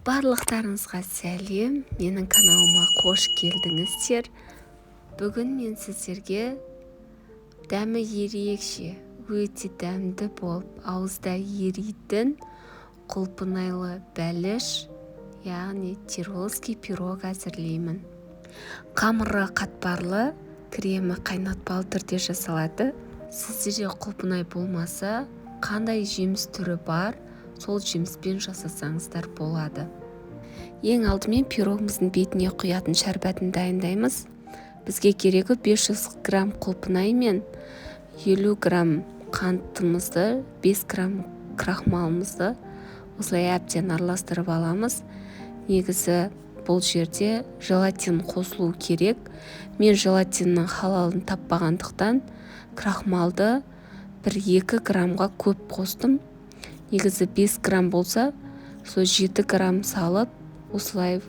Барлықтарыңызға сәлем, менің каналыма қош келдіңіздер. Бүгін мен сіздерге дәмі ерекше, өте дәмді болып, ауызда еритін құлпынайлы бәліш, яғни тирольский пирог әзірлеймін. Қамыры қатпарлы, кремі қайнатпалы түрде жасалады. Сіздерде құлпынай болмаса, қандай жеміс түрі бар, сол жеміспен жасасаңыздар болады. Ең алдымен пирогымыздың бетіне құятын шәрбәтін дайындаймыз. Бізге керегі 500 грамм құлпынай мен 50 грамм қантымызды, 5 грамм крахмалымызды осылай әбден араластырып аламыз. Негізі бұл жерде желатин қосылу керек. Мен желатиннің халалын таппағандықтан крахмалды 1-2 граммға көп қостым. Негізі 5 грамм болса, сол 7 грамм салып, осылай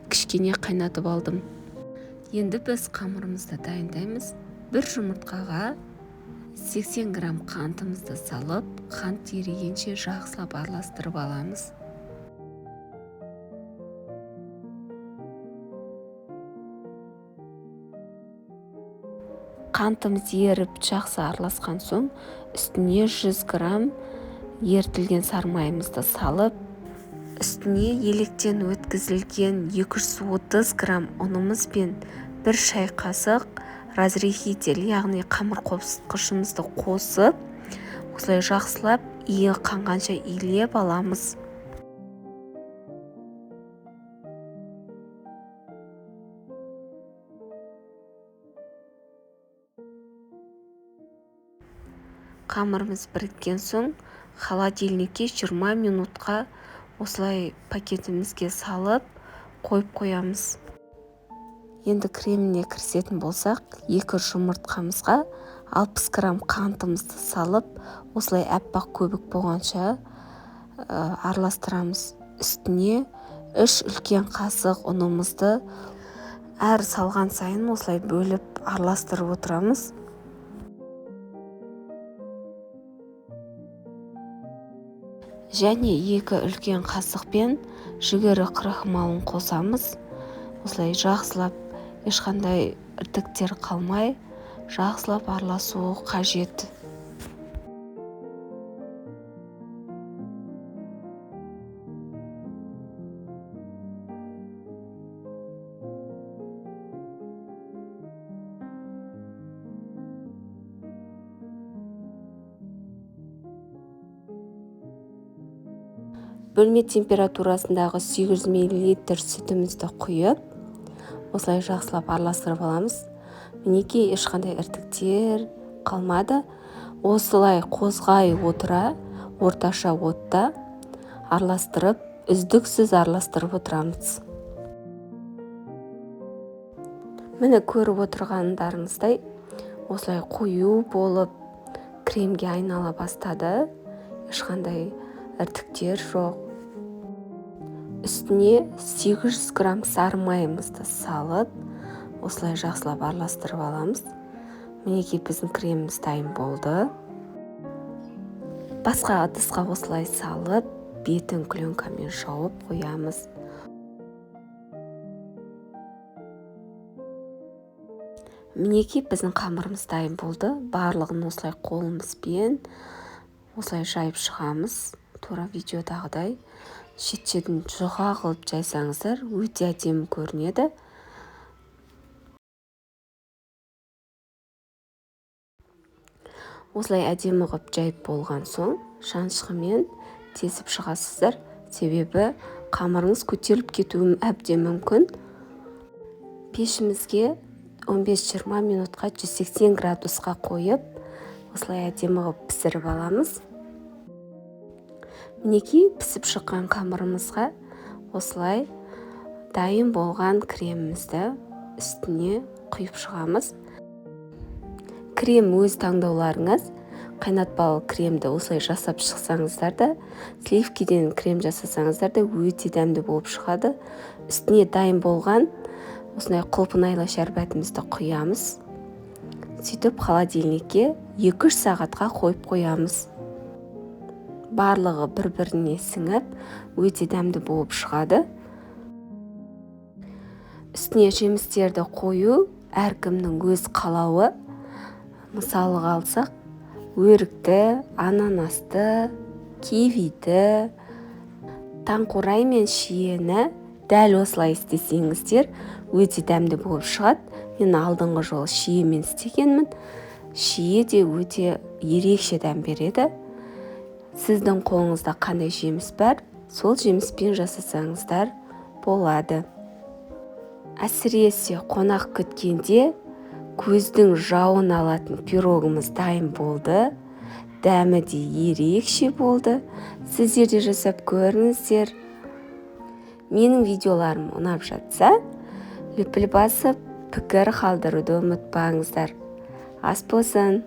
кішкене қайнатып алдым. Енді біз қамырымызды дайындаймыз. Бір жұмыртқаға 80 грамм қантымызды салып, қант ерігенше жақсылап араластырып аламыз. Қантымыз еріп жақсы араласқан соң, үстіне 100 грамм ерітілген сары майымызды салып, үстіне електен өткізілген 230 грамм ұнымыз бен 1 шай қасық разрыхитель, яғни қамыр қопсытқышымызды қосып, осылай жақсылап иі қанғанша илеп аламыз. Қамырымыз біріккен соң, холодильникке 20 минутқа осылай пакетімізге салып қойып қоямыз. Енді креміне кірісетін болсақ, 2 жұмыртқамызға 60 грамм қантымызды салып, осылай аппақ көбік болғанша араластырамыз. Үстіне 3 үлкен қасық ұнымызды әр салған сайын осылай бөліп араластырып отырамыз. Және 2 үлкен қасықпен жүгері крахмалын қосамыз. Осылай жақсылап, ешқандай іртіктер қалмай, жақсылап араласуы қажет. Бөлме температурасындағы 800 миллилитр сүтімізді құйып, осылай жақсылап араластырып аламыз. Мінекей, ешқандай іртіктер қалмады. Осылай қозғай отыра, орташа отта араластырып, үздіксіз араластырып отырамыз. Міне көріп отырғандарыңыздай, осылай қою болып кремге айнала бастады. Ешқандай іртіктер жоқ. Үстіне 800 грамм сары майымызды салып, осылай жақсылап араластырып аламыз. Мінекей, біздің креміміз дайын болды. Басқа ыдысқа осылай салып, бетін пленкамен жауып қоямыз. Мінекей, біздің қамырымыз дайын болды. Барлығын осылай қолымызбен осылай жайып шығамыз. Тура видеодағыдай шет-шетін жұқа қылып жайсаңыздар, өте әдемі көрінеді. Осылай әдемі қылып жайып болған соң, шанышқымен тесіп шығасыздар. Себебі қамырыңыз көтеріліп кетуі әбден мүмкін. Пешімізге 15-20 минутқа 180 градусқа қойып, осылай әдемі қылып пісіріп аламыз. Мінекей, пісіп шыққан қамырымызға осылай дайын болған кремімізді үстіне құйып шығамыз. Крем өз таңдауларыңыз. Қайнатпалы кремді осылай жасап шықсаңыздар да, сливкиден крем жасасаңыздар да өте дәмді болып шығады. Үстіне дайын болған осындай құлпынайлы шәрбәтімізді құямыз. Сөйтіп холодильникке 2-3 сағатқа қойып қоямыз. Барлығы бір-біріне сіңіп, өте дәмді болып шығады. Үстіне жемістерді қою әркімнің өз қалауы. Мысалға алсақ, өрікті, ананасты, кивиді, таңқурай мен шиені дәл осылай істесеңіздер, өте дәмді болып шығады. Мен алдыңғы жолы шиемен істегенмін. Шие де өте ерекше дәм береді. Сіздің қолыңызда қандай жеміс бар, сол жеміспен жасасаңыздар болады. Әсіресе қонақ күткенде көздің жауын алатын пирогымыз дайын болды. Дәмі де ерекше болды. Сіздер де жасап көріңіздер. Менің видеоларым ұнап жатса, лүпіл басып, пікір қалдыруды ұмытпаңыздар. Ас болсын!